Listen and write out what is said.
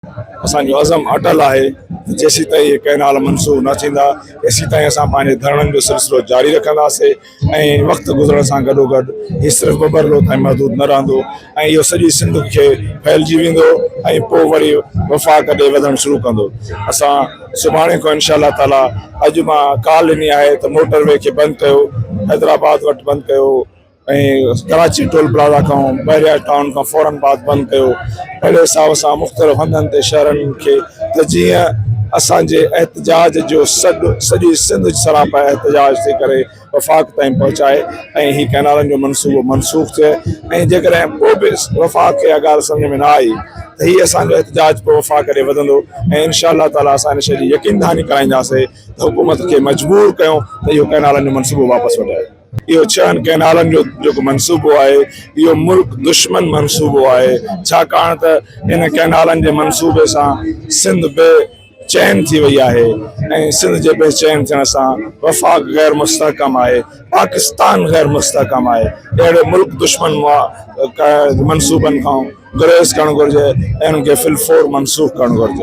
اسان جو عزم اٽل آهي ته جيسيتائين اهي ڪئنال منسوخ نه ٿيندا تيسيتائين اسان پنهنجي ڌرڻن جو سلسلو جاري رکنداسين ۽ وقت گذرڻ سان گڏو گڏ هي صرف ٻٻرلو تائين محدود نه رهندو ۽ اهو سڄي سنڌ کي ڦهلجي ويندو ۽ پوء وري وفاق ڏي وڌڻ شروع ڪندو. اسان سڀاڻي کان انشاء الله تعالي اڄ مان ڪال ڏني آهي ته موٽر وي کي بند ڪيو، حيدرآباد وٽ بند ڪيو، ۽ ڪراچي ٽول پلازا کان بحريا ٽائون کان فورن بعد بند ڪيو اهڙي حساب سان مختلف هنڌن تي شهرن کي ته جيئن اسان جي احتجاج جو سڏ سڄي سنڌ سراپا احتجاج ٿي ڪري وفاق تائين پهچائي ۽ هي ڪئنالن جو منصوبو منسوخ ٿئي ۽ جيڪڏهن پوء به وفاق کي اها ڳالهه سمجهه ۾ نه آئي ته هي اسان جو احتجاج پوء وفاق ڏي وڌندو ۽ انشاء الله تعالي اسان ان شيء جي يقين دهاني ڪرائينداسين ته حڪومت کي مجبور ڪيون ته اهو ڪئنالن جو منصوبو واپس وٺائي. اهو ڇهن ڪئنالن جو جيڪو منصوبو آهي اهو ملڪ دشمن منصوبو آهي ڇاڪاڻ ته ان ڪئنالن جي منصوبي سان سنڌ بي چين ٿي وئي آهي ۽ سنڌ جي بي چين ٿيڻ سان وفاق غير مستحڪم آهي پاڪستان غير مستحڪم آهي اهڙي ملڪ دشمن منصوبن کان گريز ڪرڻ گهرجي ۽ انهن کي في الفور منسوخ ڪرڻ گهرجي.